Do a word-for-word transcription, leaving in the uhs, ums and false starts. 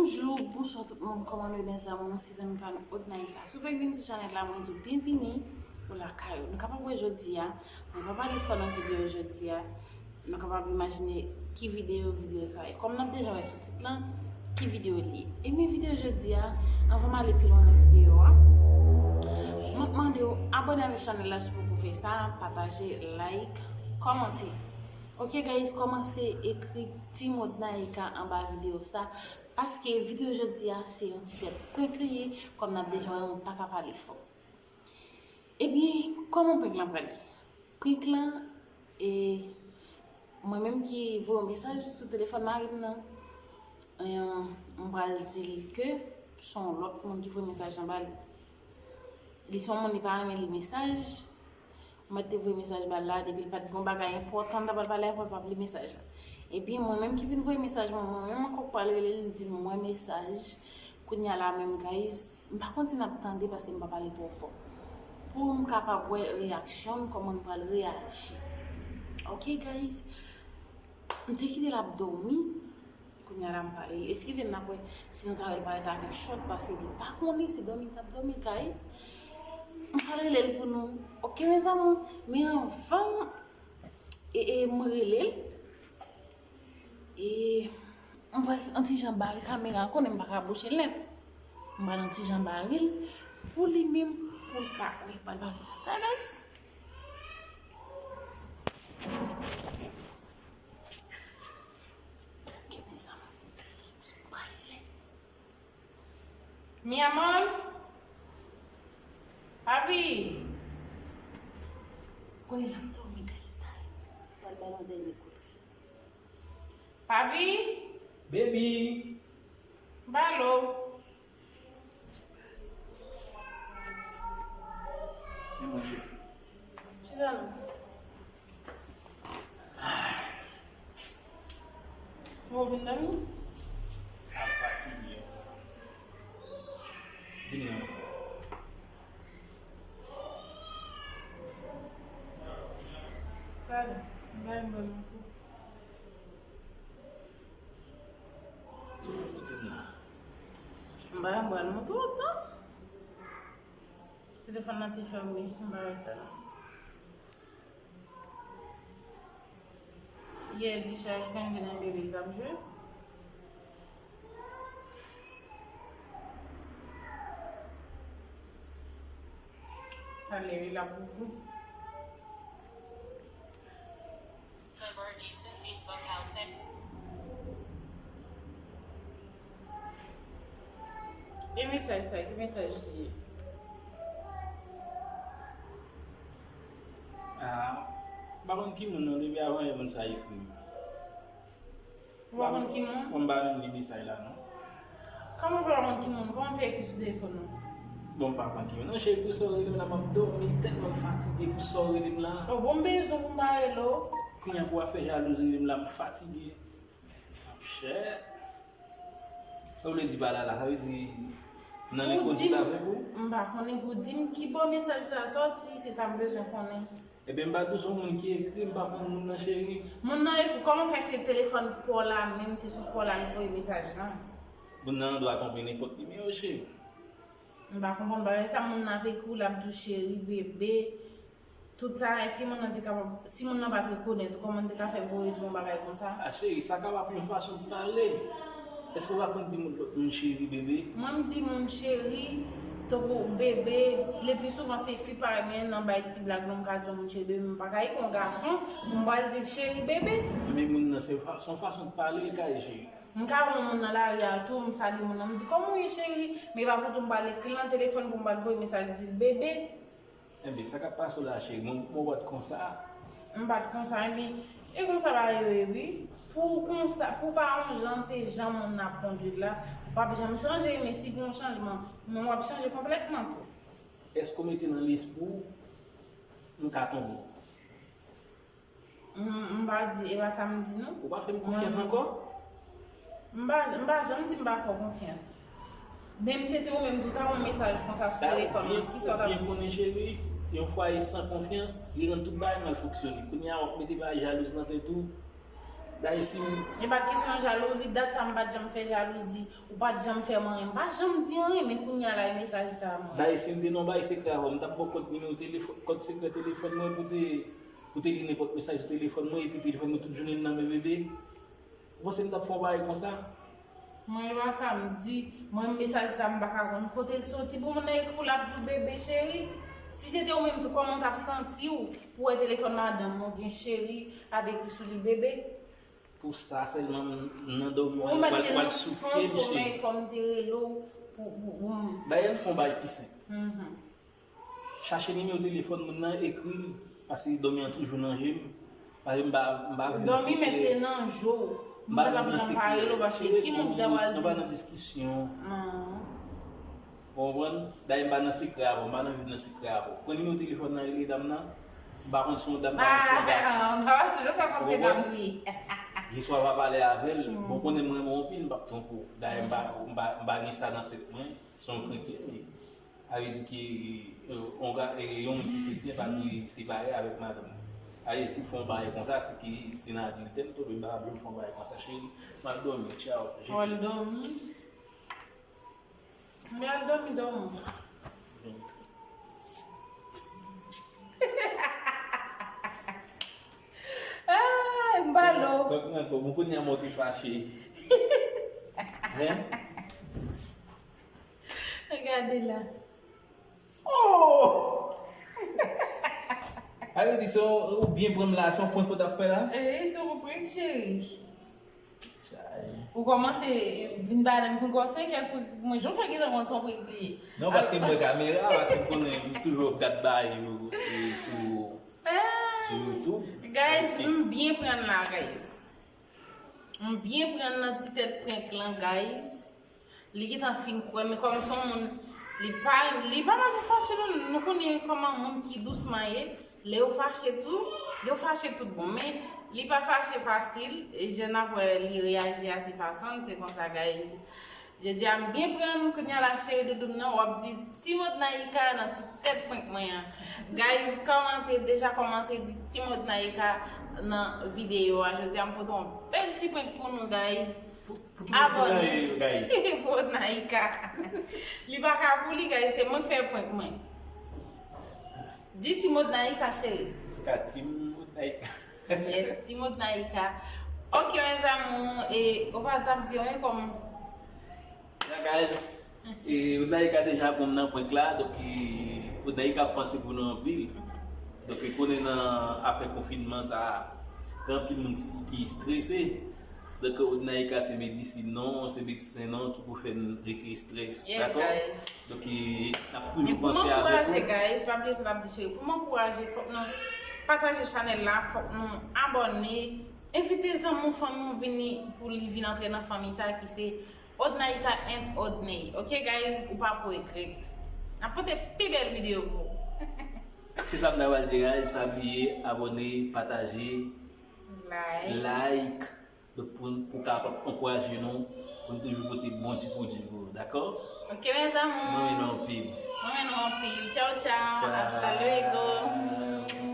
Bonjou, bonswa tout moun, kòman nou ye, mes amours? Se zanmi pa nou Odnaïka. Si w fèk vin sou chanèl la, mwen di w byenvini ou lakay ou. Nou kapab wè jodi a, mwen pa pale fò nan videyo jodi a. Nou kapab imajine ki videyo, videyo sa ye. Kòm n ap deja wè sou tit lan, ki videyo li ye. Ebyen videyo jodi a, anvan m ale pi lwen nan videyo a, m ap mande w abòne avèk chanèl la si w poko fè sa, pataje, like, kòmante. Ok guys, kòmanse ekri Team Odnaïka anba videyo sa, paske videyo jodi a se yon ti tèt prank li ye, kòm n ap deja wè mwen pa ka pale fò. Ebyen, kòman prank lan prale? Prank lan, e, mwen menm ki voye yon mesaj sou telefòn mari m nan, e, m pral di l ke se yon lòt moun ki voye mesaj lan ba li. Li se yon moun li pa renmen li mesaj. Mwen te voye mesaj ba l la, depi l pa t gen yon bagay enpòtan m ta pral pale avè l, l p ap li mesaj la. Epi mwen menm ki vin voye mesaj mwen, mwen menm ankò k pral rele l, m di l mwen mesaj. Kounye a la menm, guys, m pa konn si n ap tande paske m pa pale twò fò. Pou m kapab wè reyaksyon m, kòman n pral reyaji. Ok, guys, m te kite l ap dòmi. Kounye a la m pale li. Eskize m, n ap wè si nou ta wè l parèt avèk chòt, paske li pa konnen se dòmi l t ap dòmi, guys. M pral rele l pou nou. Ok, mes amours, men anvan e, e, m rele l, e, m pral yon ti jan bare kamera, konnen m pa ka bouche l nèt. M pral yon ti jan bare l pou li menm, pou l pa wè, pral bare l sa, guys. Ok, mes amours. Mi amor. Papi. Kounye la m dòmi, guys, talè. Pral ba l yon dènye kout. Papi. Baby. Balo. Men manje. Chita non. Ou vin dòmi? M fatige. Di m non. Talè, bay m bwè m yon kou. M pa janm pral montre w tan. Telefòn nan te fèmen, m pa wè sa. Yè, dichaj, Kenvin ak bebe t ap jwe. Talè, l ap ouvri. E mesaj sa, ki mesaj li ye? Ah, m pa konn ki moun non, depi avan yè moun sa ekri m. Ou pa konn ki moun? Bon, m pa menm li mesaj la non. Kòman w fè pa konn ki moun? Kòman w fè ekri sou telefòn nan? Bon, m pa konn ki moun. Non, cheri, pou sa w rele m la, m ap dòmi, tèlman m fatige pou sa w rele m la. Oh, bon, m bezwen pou m pa rele w. Kounye a pou w ap fè jalouz rele m la, m fatige. Monchè. Sa w vle di pa la la, sa vle di nan lekòl sou ta fè kou? M pa konnen pou di m ki bò mesaj sa sòti, se sa m bezwen konnen. Ebyen, m pa di w se yon moun ki ekri, m pa konn moun nan, cheri. Moun nan ekri, kòman fè se telefòn pa w la, menm se sou pa w la, l voye mesaj lan? Moun nan dwa tonbe nenpòt nimewo, cheri. M pa konprann bagay sa, moun nan ap ekri w, l ap di w cheri, bebe. Tout sa, èske moun nan te kapab, si moun nan pa t rekonèt ou, kòman l te ka fè voye di w yon bagay konsa? A cheri, sa kapab yon fason de pale. Èske w pa konn di moun lòt moun cheri bebe? Mwen m di moun cheri, tankou bebe, le pli souvan se fi parèy mwen nan bay ti blag lan m ka di yon moun cheri bebe, m pa ka ekri yon gason pou m pral di l cheri bebe. Men moun nan se fa- se yon fason de pale l ka ye cheri. M ka wè yon moun nan lari a tou, m salye moun nan, m di kòman w ye cheri, men e pa pou tou m pral ekri l nan telefòn pou m pral voye mesaj di l bebe. Enben, sa k ap pase w la, cheri? Mwen, mwen pa t konsa. M pa t konsa, enben, e konsa bagay yo ye, wi. Pou w konsa, pou w pa yon jan, se jan moun nan ap kondui l la, w p ap janm chanje, men si gen yon chanjman, men w ap chanje konplètman tou. Èske w mete nan lespri w, m ka tonbe w? M, m pa di, e pa sa m di non. Ou pa fè m konfyans ankò? M pa, m pa janm di m pa fè w konfyans. Menm si se te ou menm ki ta yon mesaj konsa sou telefòn mwen, kisa w t ap di? Ou byen konnen, cheri, yon fwaye san konfyans, li rann tout bagay mal fonksyone. Kounye a, w ap mete bagay jalouz nan tèt ou. Dayè si m. E pa t kesyon jalouzi, dat sa m pa t janm fè jalouzi, ou pa t janm fè m anyen, m pa janm di anyen, men kounye a la e mesaj sa a mwen. Dayè si m te nan yon bagay sekrè avè w, m t ap ba w kòd nimewo telefòn, kòd sekrè telefòn mwen pou te, pou te li nenpòt mesaj sou telefòn mwen, epi telefòn mwen tout jounen nan men bebe. Ou panse m t ap fè yon bagay konsa? Mwen e pa sa m di, mwen mesaj sa m pa ka konn kote l soti pou moun nan ekri w l ap di w bebe cheri. Si se te ou menm tou, kòman w t ap santi w pou wè telefòn madanm ou gen cheri ap ekri sou li bebe? Pou sa sèlman m nan dòmi w al, w al souke m cheri. Fò m te rele w pou, pou, pou m. Dayè n fè yon bagay pi senp. Chache nimewo telefòn moun nan, ekri l, paske dòmi an toujou nan je m. Paske m pa, m pa viv nan sekrè. Dòmi mete nan je w. M pa t ap janm pale l paske ki moun ki ta pral di. Nou pa nan diskisyon. Non. Ou konprann? Dayè m pa nan sekrè avè w, m pa nan viv nan sekrè avè w. Pran nimewo telefòn nan, rele dam nan. M pa konn si yon dam, m pa konn si yon gason. Ah, m ta pral toujou fè kòm se dam li. Jeswa pa pale avè l. Bon, konnen m renmen w anpil, m p ap twonpe w. Dayè m pa, m pa, m pa gen sa nan tèt mwen. Se yon kretyen li. Sa vle di ke, e, yon ga-, e, yon moun ki kretyen pa dwe separe avèk madanm li. Dayè si l fè yon bagay konsa, se ke se nan adiltè l tonbe, m pa ta vle l fè yon bagay konsa, cheri. M al dòmi, tchaw. W al dòmi? M al dòmi, dòmi. Ay, m pa lo. Sa, sa, bon, kounye a mwen te fache. Hein? Gade la. Oh! Sa vle di se yon, ou byen pran m la, se yon prank ou t ap fè la? Eh, se yon prank, cheri. Ou kòmanse vin ba m prank, ou se kèk prank pou mwen. Jan w fè gentan konn se yon prank li ye. Non, paske m wè kamera, paske m konnen m toujou ap gad bagay yo, e, sou, sou YouTube. Guys, m byen pran la, guys. M byen pran nan ti tèt prank lan, guys. Li gentan fin kwè, men kòm se yon moun, li pa, li pa, pa vin fache non, nou konnen kòman moun ki dousman ye, lè yo fache tou, yo fache tout bon, men li pa fache fasil, e jan n ap wè li reyaji a se fason l, se konsa, guys. Jodi a m byen pran, kounye a la cheri doudou m nan, w ap di Ti mo Naïka nan ti tèt prank mwen an. Guys, kòmante, deja kòmante, di Ti mo Naïka nan videyo a. Jodi a m pote yon bèl ti prank pou nou, guys. Pou ki moun ti nan yo, guys? Pou Naïka. Li pa ka pou li, guys, se mwen k fè prank mwen. Di ti mo Naïka, cheri. Antouka, ti mo Naïka. Yes, ti mo Naïka. Ok, mes amours, e ou pa t ap di anyen kòm. Ya, guys, e Naïka deja pran m nan prank la, donk, e Naïka ap panse pou nou anpil. Donk, e konnen nan afè konfinman sa a, gen anpil moun ki, ki strese. Donk, Odnaïka se medisin non, se medsen non ki pou fè n retire strès, dakò? Donk, e, n ap toujou panse avèk ou. Men pou m ankouraje, guys, pa bliye sa n ap di, cheri. Pou m ankouraje, fòk nou pataje chanèl la, fòk nou abòne, envite zanmi w, fanmi w vini pou li vin antre nan fanmi sa a ki se Odnaïka and Odney. Ok, guys, ou pa pou regrèt. N ap pote pi bèl videyo pou ou. Se sa m ta pral di, guys. Pa bliye abòne, pataje, like. Donk, pou, pou w kapab ankouraje nou, pou n toujou pote bon ti pwodui pou ou, dakò? Ok, mes amours. Mwen renmen nou anpil. Mwen renmen nou anpil. Tchao, tchao. Tchao. Hasta luego.